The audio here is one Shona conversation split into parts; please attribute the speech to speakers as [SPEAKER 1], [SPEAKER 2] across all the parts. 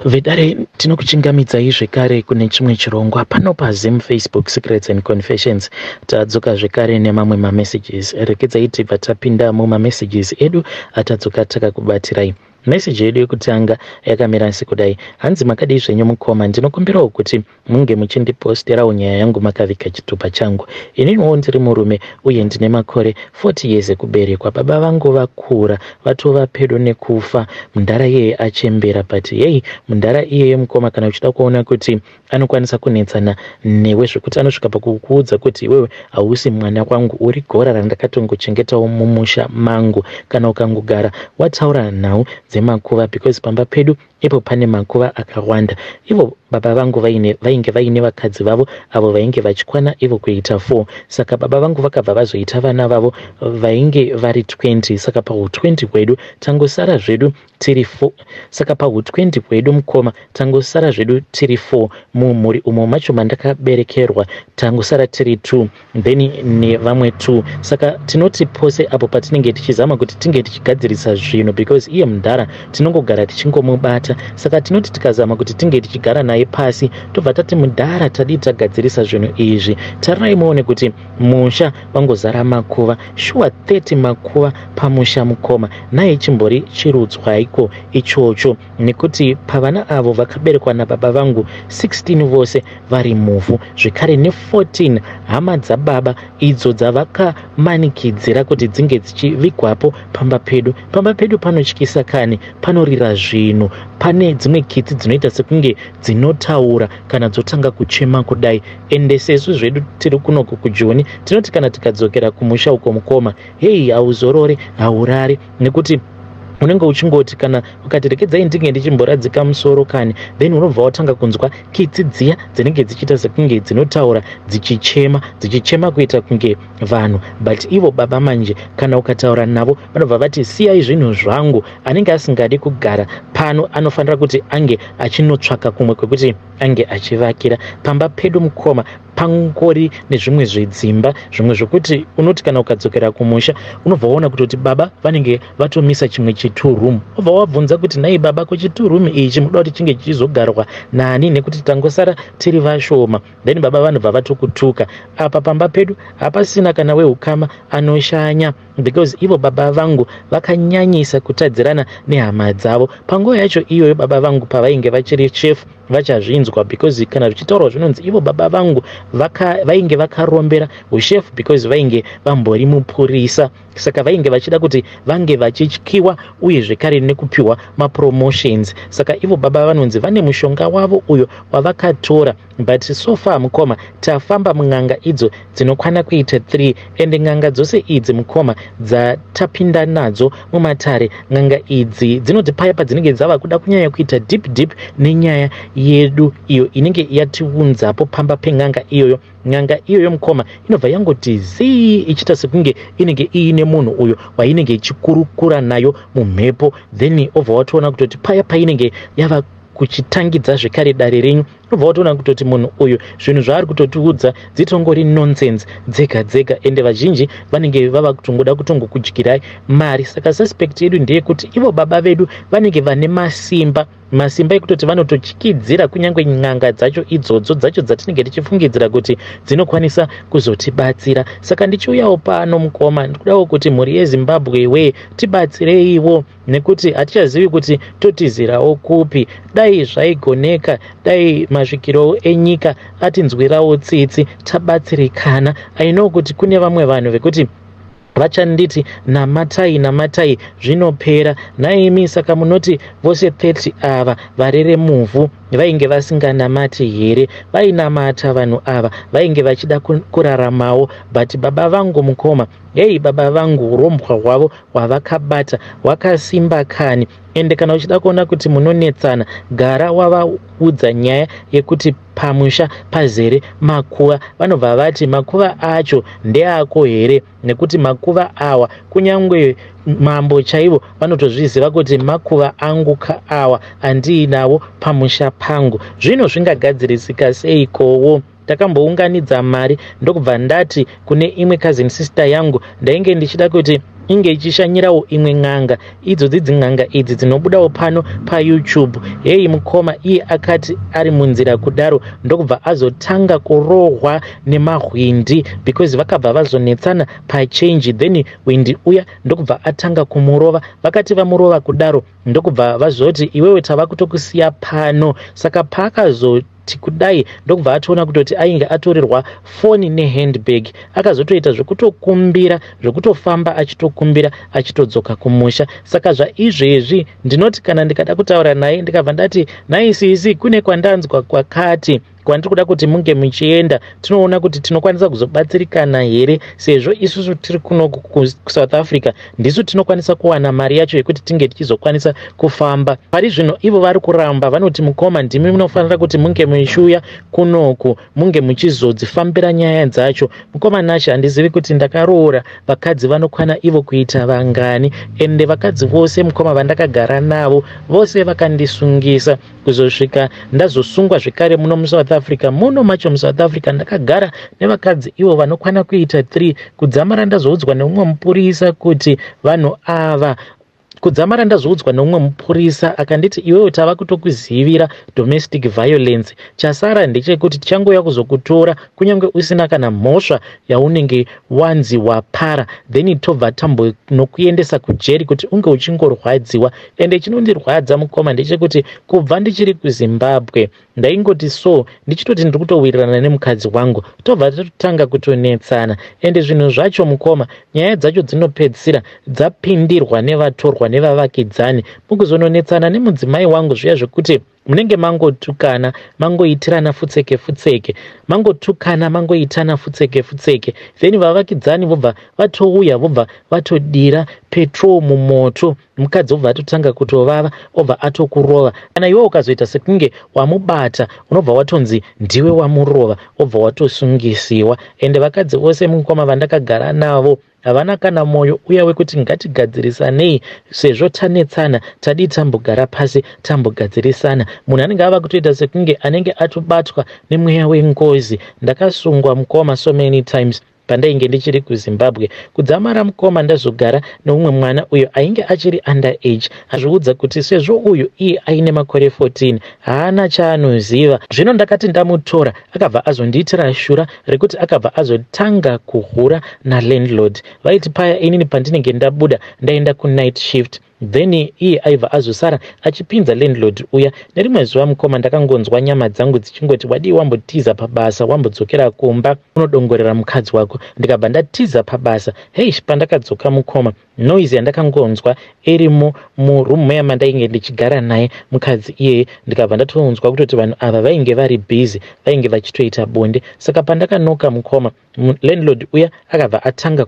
[SPEAKER 1] Vedare, tinokuchingamidzai zvekare kune chimwe chirongwa pano paZim Facebook Secrets and Confessions. Tadzoka zvekare nemamwe mamessages. Rekedzai tibva tapinda mumamessages edu atadzoka takakubatirai. Meseji yedu yekutanga yakamira sekudai. Hanzi makadii zvenyu mukoma, ndinokumbirawo kuti munge muchindiposterawo nyaya yangu makaviga chitupa changu. Ininiwo ndiri murume uye ndine makore 40 years ekuberekwa. Baba vangu vakura vatova pedo nekufa, mudhara iyeye achembera, but hey, mudhara iyeye mukoma, kana uchida kuona kuti anokwanisa kunetsana newe zvekuti anosvika pakukuudza kuti iwewe hausi mwana wangu, uri gora randakatongochengetawo mumusha mangu, kana ukangogara wataura nhau dzemakuva, because pamba pedu ipo pane makuva akawanda. Ivo baba vangu vainge vaine vakadzi vavo avo vainge vachikwana ivo kuita 4. Saka baba vangu vakabva vazoita vana vavo vainge vari 20. Saka pahu20 hwedu tangosara zvedu tiri 4. Saka pahu20 hwedu mukoma, tangosara zvedu tiri 4. Mumhuri umo macho mandakaberekerwa tangosara tiri 2, then nevamwe 2. Saka tinoti pose apo patinenge tichizama kuti tinge tichigadzirisa zvinhu, because iye mudhara tinongogara tichingomubata, saka tinoti tikazama kuti tinge tichigara naye pasi, tobva tati, "Mudhara, tadii tagadzirisa zvinhu izvi? Tarirai muone kuti musha wangozara makuva." Shuwa, 30 makuva pamusha mukoma, naye chimbori chirudzwaiko ichocho? Nekuti pavana avo vakaberekwa nababa vangu 16 vose vari muvhu, zvekare ne14 hama dzababa idzo dzavakamanikidzira kuti dzinge dzichivigwapo pamba pedu. Pamba pedu panotyisa kani, panorira zvinhu, pane dzimwe kitsi dzinoita sekunge dzinotaura kana dzotanga kuchema kudai. Ende sesu zvedu tiri kunoku kuJoni, tinoti kana tikadzokera kumusha uko mukoma, hei, hauzorore, haurari, nekuti unenge uchingoti kana ukati rekedzai ndinge ndichimboradzika musoro kani, then unobva watanga kunzwa kitsi dziya dzinenge dzichiita sekunge dzinotaura, dzichichema, dzichichema kuita kunge vanhu. But ivo baba manje, kana ukataura navo, vanobva vati, "Siyai zvinhu zvangu. Anenge asingadi kugara pano anofanira kuti ange achinotsvaka kumwe kwekuti ange achivakira." Pamba pedu mukoma pangori nezvimwe zvidzimba, zvimwe zvokuti unoti kana ukadzokera kumusha unobva waona kutoti baba vanenge vatomisa chimwe chi2 room. Obva wabvunza kuti, "Nhai baba, kuchi2 room ichi munoda kuti chinge chichizogarwa nani, nekuti tangosara tiri vashoma?" Then baba vanobva vatokutuka. Apa pamba pedu hapasina kana weukama anoshanya, because ivo baba vangu vakanyanyisa kutadzirana nehama dzavo. Panguva yacho iyoyo baba vangu pavainge vachiri chef, vachazvinzwa, because kana zvichitaurwa zvinonzi ivo baba vangu vainge vakarombera ushefu because vainge vambori mupurisa, saka vainge vachida kuti vange vachityiwa uye zvekare nekupiwa mapromotions. Saka ivo baba vanonzi vane mushonga wavo uyo wavakatora. But so far mukoma, tafamba mun'anga idzo dzinokwana kuita 3, ende n'anga dzose idzi mukoma dzatapinda nadzo mumatare, n'anga idzi dzinoti paya padzinenge dzava kuda kunyanya kuita deep deep nenyaya yedu iyo inenge yatiunzapo pamba pen'anga iyoyo, n'anga iyoyo mukoma inobva yangoti zii, ichiita sekunge inenge iine munhu uyo wainenge ichikurukura nayo mumhepo. Then obva watoona kutoti paya painenge yava kuchitangidza zvekare dare renyu, unobva watoona kutoti munhu uyu zvinhu zvaari kutotiudza dzitongori nonsense dzega dzega, ende vazhinji vanenge vava kutongoda kutongokudyirai mari. Saka suspect yedu ndeyekuti ivo baba vedu vanenge vane masimba, masimba ekutoti vanototyikidzira kunyange n'anga dzacho idzodzo dzacho dzatinenge tichifungidzira kuti dzinokwanisa kuzotibatsira. Saka ndichiuyawo pano mukoma, ndikudawo kuti mhuri yeZimbabwe we tibatsireiwo, nekuti hatichazivi kuti totizirawo kupi. Dai zvaigoneka, dai masvikiro enyika atinzwirawo tsitsi, tabatsirikana. I know kuti kune vamwe vanhu vekuti vachanditi, "Namatai, namatai, zvinopera." Naimi, saka munoti vose 30 ava varere muvhu vainge vasinganamati here? Vainamata vanhu ava, vainge vachida kuraramawo. But baba vangu mukoma, hei, baba vangu urombwa hwavo hwavakabata hwakasimba kani. Ende kana uchida kuona kuti munonetsana, gara wavaudza nyaya yekuti pamusha pazere makuva. Vanobva vati, "Makuva acho ndeako here? Nekuti makuva awa kunyange mambo chaivo vanotozviziva kuti makuva angu kaawa andiinawo pamusha pangu." Zvino zvingagadzirisika seikowo? Takambounganidza mari, ndokubva ndati kune imwe cousin sister yangu, ndainge ndichida kuti Inge ichishanyirawo imwe n'anga, idzodzi dzin'anga idzi dzinobudawo pano paYouTube. Heyi mukoma, iye akati ari munzira kudaro ndokubva azotanga kurohwa nemahwindi, because vakabva vazonetsana pachange. Then hwindi uya ndokubva atanga kumurova. Vakati vamurova kudaro, ndokubva vazoti, "Iwewe, tava kutokusiya pano." Saka paakazoti kudai, ndokubva atoona kutoti ainge atorerwa foni nehandbag. Akazotoita zvekutokumbira, zvekutofamba achitokumbira, achitodzoka kumusha. Saka zvaizvezvi ndinoti kana ndikada kutaura naye, ndikabva ndati, "Nhai sisi, kune kwandanzwa kwakati kwandiri kuda kuti munge muchienda, tinoona kuti tinokwanisa kuzobatsirikana here, sezvo isusu tiri kuno kuSouth Africa, ndisu tinokwanisa kuwana mari yacho yekuti tinge tichizokwanisa kufamba." Pari zvino ivo vari kuramba, vanoti, "Mukoma, ndimi munofanira kuti munge muchiuya kunoku, munge muchizodzifambira nyaya dzacho." Mukoma Nashe, handizivi kuti ndakaroora vakadzi vanokwana ivo kuita vangani, ende vakadzi vose, mukoma, vandakagara navo vose vakandisungisa kuzosvika ndazosungwa zvekare muno muSouth Africa. Muno macho muSouth Africa ndakagara nevakadzi ivo vanokwana kuita 3, kudzamara ndazoudzwa neumwe mupurisa kuti vanhu ava, kudzamara ndazoudzwa neumwe mupurisa akanditi, "Iwewe, tava kutokuzivira domestic violence. Chasara ndechekuti tichangouya kuzokutora kunyange usina kana mhosva yaunenge wanzi wapara, then tobva tambonokuendesa kujeri kuti unge uchingorwadziwa." Ende chinondirwadza, mukoma, ndechekuti kubva ndichiri kuZimbabwe ndaingoti so ndichitoti ndiri kutowirirana nemukadzi wangu, tobva tatotanga kutonetsana. Ende zvinhu zvacho, mukoma, nyaya dzacho dzinopedzisira dzapindirwa nevatorwa, nevavakidzani, mukuzononetsana nemudzimai wangu zviya zvekuti munenge mangotukana, mangoitirana futseke futseke, mangotukana, mangoitana futseke futseke, then vavakidzani vobva vatouya, vobva vatodira petrol mumoto. Mukadzi obva atotanga kutovava, obva atokurova. Kana iwe ukazoita sekunge wamubata, unobva watonzi ndiwe wamurova, obva watosungisiwa. Ende vakadzi vose, mukoma, vandakagara navo havana kana mwoyo uya wekuti ngatigadzirisanei sezvo tanetsana, tadii tambogara pasi tambogadzirisana. Munhu anenge ava kutoita sekunge anenge atobatwa nemweya wengozi. Ndakasungwa, mukoma, so many times pandainge ndichiri kuZimbabwe, kudzamara, mukoma, ndazogara neumwe mwana uyo ainge achiri under age. Azviudza kuti sezvo uyu iye aine makore 14, haana chaanoziva. Zvino ndakati ndamutora, akabva azondiitira shura rekuti akabva azotanga kuhura nalandlord. Vaiti paya inini pandinenge ndabuda ndaenda kunight shift, then iye aibva azosara achipinza landlord uya. Nerimwe zuva, mukoma, ndakangonzwa nyama dzangu dzichingoti, "Wadii wambotiza pabasa, wambodzokera kumba unodongorera mukadzi wako?" Ndikabva ndatiza pabasa. Hei, pandakadzoka, mukoma, noise yandakangonzwa irimo muroom muya mandainge ndichigara naye mukadzi iyeye, ndikabva ndatonzwa kutoti vanhu ava vainge vari busy, vainge vachitoita bonde. Saka pandakanoka, mukoma, landlord uya akabva atanga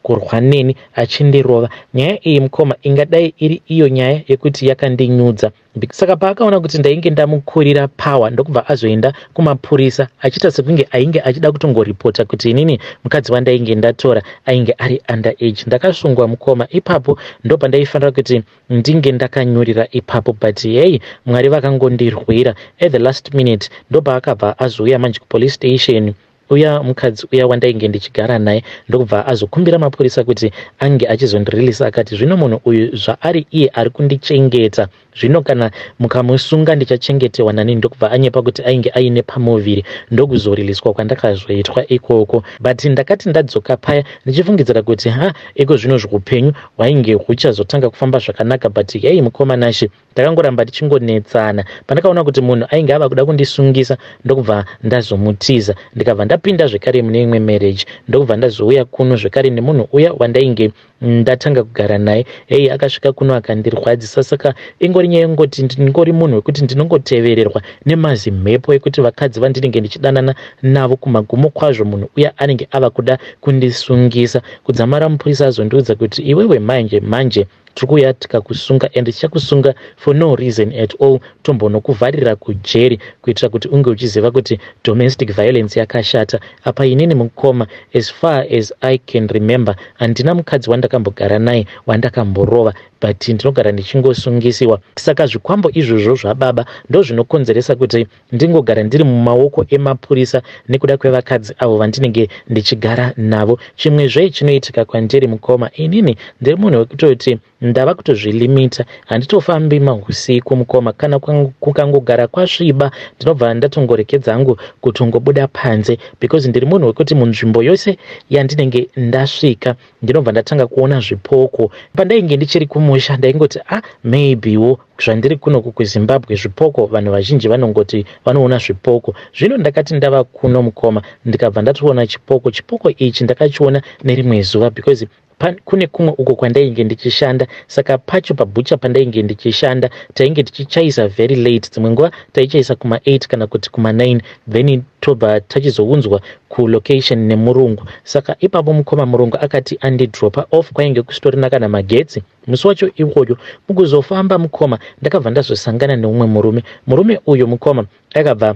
[SPEAKER 1] kurwa neni achindirova. Nyaya iyi, mukoma, ingadai iri iyo nyaya yekuti yakandinyudza. Saka paakaona kuti ndainge ndamukurira power, ndokubva azoenda kumapurisa achiita sekunge ainge achida kutongoripota kuti inini mukadzi wandainge ndatora ainge ari under age. Ndakasungwa, mukoma. Ipapo ndo pandaifanira kuti ndinge ndakanyurira ipapo, but hei, Mwari vakangondirwira. At the last minute ndopaakabva azouya manje kupolice station uya mukadzi uya wandainge ndichigara naye, ndokubva azokumbira mapurisa kuti ange achizondirilisa. Akati, "Zvino munhu uyu zvaari iye ari kundichengeta, zvino kana mukamusunga ndichachengetewa nani?" Ndokubva anyepa kuti ainge aine pamuviri, ndokuzoriliswa kwandakazoitwa ikoko. But ndakati ndadzoka paya ndichifungidzira kuti, ha, iko zvino zveupenyu hwainge huchazotanga kufamba zvakanaka, but yai, mukoma Nashe, takangoramba tichingonetsana. Pandakaona kuti munhu ainge ava kuda kundisungisa, ndokubva ndazomutiza, ndikabva ndapinda zvekare mune imwe marriage, ndokubva ndazouya kuno zvekare nemunhu uya wandainge ndatanga kugara naye. Hei, akasvika kuno akandirwadzisa. Saka ingori nyaya yekungoti ndingori munhu wekuti ndinongotevererwa nemazimhepo ekuti vakadzi vandinenge ndichidanana navo, kumagumo kwazvo munhu uya anenge ava kuda kundisungisa, kudzamara mupurisa azondiudza kuti, "Iwewe, manje manje tiri kuuya tikakusunga, and tichakusunga for no reason at all, tombonokuvharira kujeri kuitira kuti unge uchiziva kuti domestic violence yakashata." Apa inini, mukoma, as far as I can remember, handina mukadzi wandakambogara naye wandakamborova. But ndinogara ndichingosungisiwa. Saka zvikwambo izvozvo zvababa ndozvinokonzeresa kuti ndingogara ndiri mumaoko emapurisa nekuda kwevakadzi avo vandinenge ndichigara navo. Chimwezve chinoitika kwandiri mukoma, inini ndiri munhu wekutoti ndava kutozvilimita, handitofambi mahusiku mukoma. Kana kukangogara kwasviba, ndinobva ndatongorekedza hangu kutongobuda panze, because ndiri munhu wekuti munzvimbo yose yandinenge ndasvika, ndinobva ndatanga kuona zvipoko. Pandainge ndichiri kumusha, ndaingoti, "Ah, maybewo zvandiri kunoku kuZimbabwe, zvipoko, vanhu vazhinji vanongoti vanoona zvipoko." Zvino ndakati ndava kuno mukoma, ndikabva ndatoona chipoko. Chipoko ichi ndakachiona nerimwe zuva, because kune kumwe uko kwandainge ndichishanda. Saka pacho pabhucha pandainge ndichishanda, tainge tichichaisa very late. Dzimwe nguva taichaisa kuma8 kana kuti kuma9, then tobva tachizounzwa kulocation nemurungu. Saka ipapo mukoma, murungu akati andidropa off, kwainge kusitorina kana magetsi musi wacho iwoyo. Mukuzofamba mukoma, ndakabva ndazosangana neumwe murume. Murume uyu mukoma akabva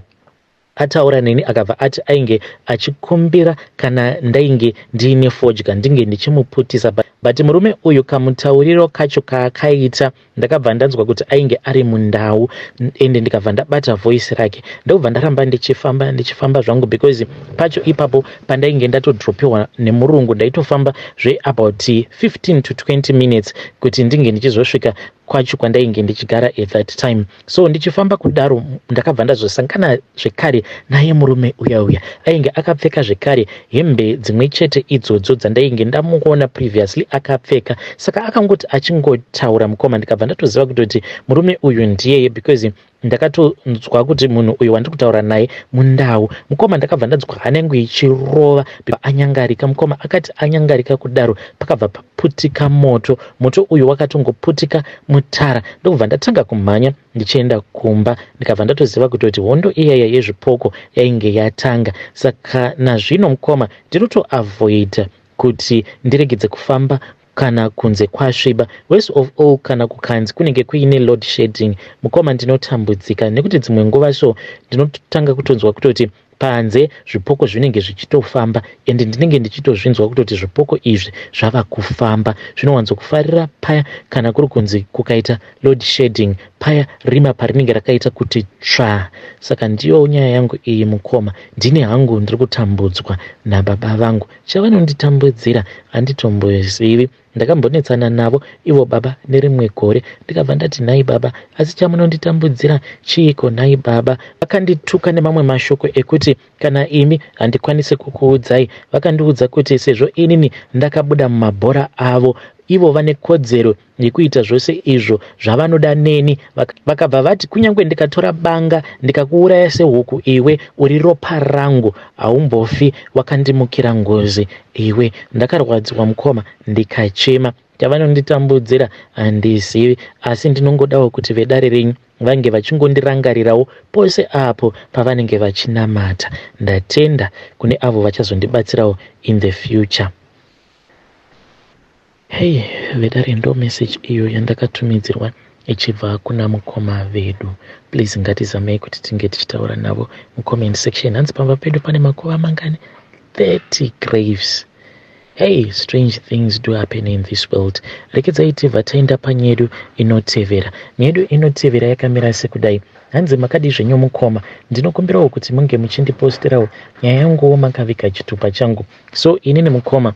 [SPEAKER 1] ataura neni, akabva ati ainge achikumbira kana ndainge ndiine fodya ndinge ndichimuputisa. But murume uyu, kamutauriro kacho kaakaita, ndakabva ndanzwa kuti ainge ari mundau, ende ndikabva ndabata voice rake. Ndokubva ndaramba ndichifamba, ndichifamba zvangu, because pacho ipapo pandainge ndatodropiwa nemurungu, ndaitofamba zveabout 15 to 20 minutes kuti ndinge ndichizosvika kwacho kwandainge ndichigara at that time. So ndichifamba kudaro, ndakabva ndazosangana zvekare naye murume uya uya. Ainge akapfeka zvekare hembe dzimwe chete idzodzo dzandainge ndamuona previously akapfeka. Saka akangoti achingotaura mukoma, ndikabva ndatoziva kutoti murume uyu ndiyeye, because ndakatonzwa kuti munhu uyu wandiri kutaura naye mundau. Mukoma, ndakabva ndanzwa hana yangu ichirova. Anyangarika mukoma, akati anyangarika kudaro, pakabva paputika moto. Moto uyu wakatongoputika mutara, ndokubva ndatanga kumhanya ndichienda kumba. Ndikabva ndatoziva kutoti hondo iyaya yezvipoko yainge yatanga. Saka nazvino mukoma, ndinotoavoida kuti ndiregedze kufamba kana kunze kwasviba. Worst of all, kana kukanzi kunenge kuine load shedding mukoma, ndinotambudzika, nekuti dzimwe nguva so ndinotanga kutonzwa kutoti panze zvipoko zvinenge zvichitofamba, ende ndinenge ndichitozvinzwa kutoti zvipoko izvi zvava kufamba. Zvinowanzokufarira paya kana kuri kunzi kukaita load shedding, paya rima parinenge rakaita kuti tsva. Saka ndiyo nyaya yangu iyi mukoma. Ndine hangu ndiri kutambudzwa nababa vangu. Chavanonditambudzira handitombozivi. Ndakambonetsana navo ivo baba nerimwe gore, ndikabva ndati, "Nhai baba, asi chamunonditambudzira chiiko nhai baba?" Vakandituka nemamwe mashoko ekuti kana imi handikwanisi kukuudzai. Vakandiudza kuti sezvo inini ndakabuda mumabhora avo, ivo vane kodzero yekuita zvose izvo zvavanoda neni. Vakabva vati, "Kunyange ndikatora banga ndikakuuraya sehuku, iwe uri ropa rangu, haumbofi wakandimukira ngozi iwe." Ndakarwadziwa mukoma, ndikachema. Chavanonditambudzira handizivi, asi ndinongodawo kuti vedare renyu vange vachingondirangarirawo pose apo pavanenge vachinamata. Ndatenda kune avo vachazondibatsirawo in the future. Hei vedare, ndo message iyo yandakatumidzirwa ichibva kuna mukoma vedu. Please, ngatizamei kuti tinge tichitaura navo mucomment section. Hanzi pamba pedu pane makuva mangani? 30 graves. Hey, strange things do happen in this world. Rekedzai tibva taenda panyedu inotevera. Nyedu inotevera yakamira sekudai. Hanzi, "Makadi zvenyu mukoma? Ndinokumbirawo kuti munge muchindiposterawo nyaya yanguwo makaviga chitupa changu. So inini mukoma,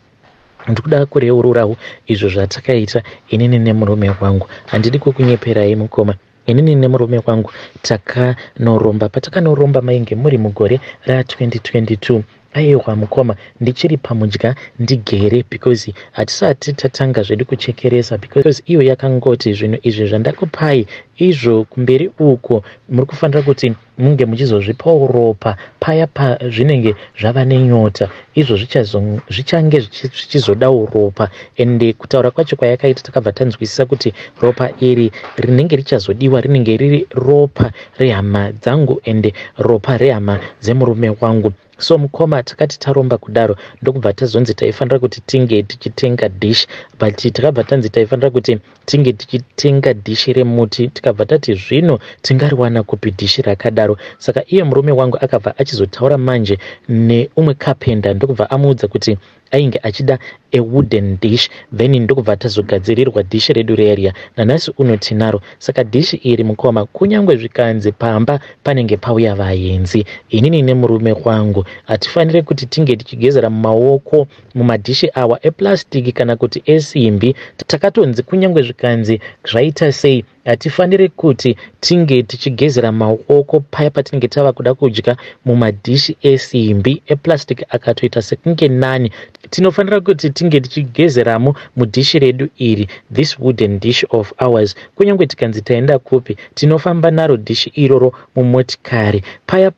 [SPEAKER 1] ndikuda kureururawo izvo zvatakaita inini nemurume wangu. Handidi kukunyeperai mukoma, inini nemurume wangu takanoromba. Patakanoromba mainge muri mugore ra2022. Aiwa mukoma, ndichiri pamudya ndigere, because hatisati tatanga zvedu kuchekeresa, because iyo yakangoti zvinhu izvi zvandakupai izvo, kumberi uko muri kufanira kuti munge muchizozvipawo ropa paya pazvinenge zvava nenyota. Izvo zvichange zvichizodawo ropa." Ende kutaura kwacho kwayakaita, takabva tanzwisisa kuti ropa iri rinenge richazodiwa rinenge riri ropa rehama dzangu ende ropa rehama dzemurume wangu. So mukoma, takati taromba kudaro, ndokubva tazonzi taifanira kuti tinge tichitenga dish, but takabva tanzi taifanira kuti tinge tichitenga dhishi remuti. Tikabva tati, zvino tingariwana kupi dhishi rakadaro? Saka iye murume wangu akabva achizotaura manje neumwe kapenda, ndokubva amuudza kuti Ainge achida a wooden dish, then ndokubva tazogadzirirwa dhishi redu riya riya. Nanhasi uno tinaro. Saka dhishi iri mukoma, kunyange zvikanzi pamba panenge pauya vaenzi, inini nemurume wangu hatifanire kuti tinge tichigezera mumaoko mumadhishi awa eplastic kana kuti esimbi. Takatonzi kunyange zvikanzi zvaita sei, hatifaniri kuti tinge tichigezera maoko paya patinenge tava kuda kudya mumadhishi esimbi. Eplastic akatoita sekunge nani. Tinofanira kuti tinge tichigezeramo mudhishi redu iri, this wooden dish of ours. Kunyange tikanzi taenda kupi, tinofamba naro dhishi iroro mumotikari. Paya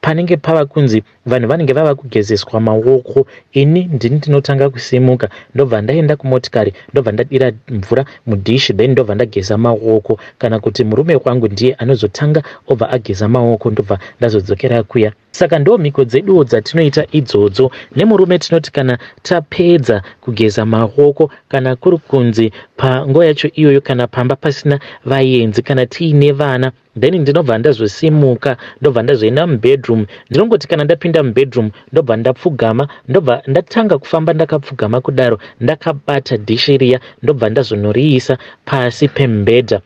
[SPEAKER 1] panenge pava kunzi vanhu vanenge vava kugezeswa maoko, ini ndini ndinotanga kusimuka, ndobva ndaenda kumotikari, ndobva ndadira mvura mudhishi, then ndobva ndageza maoko, kana kuti murume wangu ndiye anozotanga obva ageza maoko, ndobva ndazodzokera kuya. Saka ndo mhiko dzeduwo dzatinoita idzodzo nemurume. Tinoti kana tapedza kugeza maoko, kana kuri kunzi panguva yacho iyoyo kana pamba pasina vaenzi, kana tiine vana, then ndinobva ndazosimuka, ndobva ndazoenda mubedroom. Ndinongoti kana ndapinda mubedroom, ndobva ndapfugama, ndobva ndatanga kufamba ndakapfugama kudaro, ndakabata dhishi riya, ndobva ndazonoriisa pasi pemubhedha.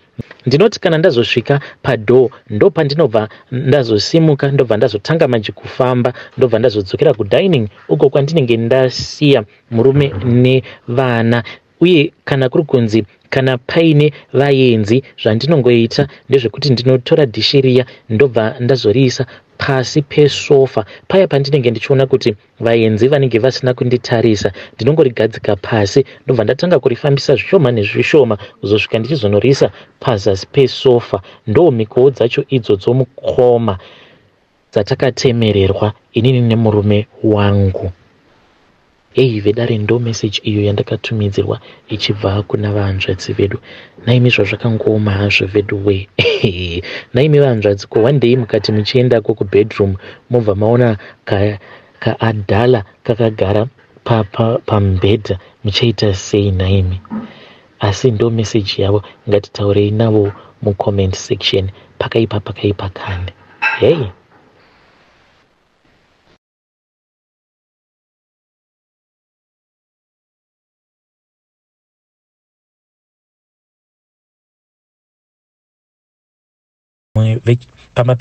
[SPEAKER 1] Ndinoti kana ndazosvika padoor, ndopandinobva ndazosimuka, ndobva ndazotanga manje kufamba, ndobva ndazodzokera kudining uko kwandinenge ndasiya murume nevana. Uye kana kuri kunzi kana paine vaenzi, zvandinongoita ndezvekuti ndinotora dhishi riya, ndobva ndazoriisa pasi pesofa. Paya pandinenge ndichiona kuti vaenzi vanenge vasina kunditarisa, ndinongorigadzika pasi, ndobva ndatanga kurifambisa zvishoma nezvishoma kuzosvika ndichizonorisa pazasi pesofa. Ndo mhikowo dzacho idzodzo mukoma dzatakatemererwa inini nemurume wangu. Hei vedare, ndo meseji iyo yandakatumidzirwa ichibva kuna vahanzvadzi vedu. Naimi, zvazvakangooma hazvo vedu we. Naimi vahanzvadzi, ko one day mukati muchiendako kubedroom, mobva maona kaadhala kakagara pamubhedha, muchaita sei naimi? Asi ndo meseji yavo. Ngatitaurei navo mucomment section. Pakaipa, pakaipa kani. Hei. Pamba pedu.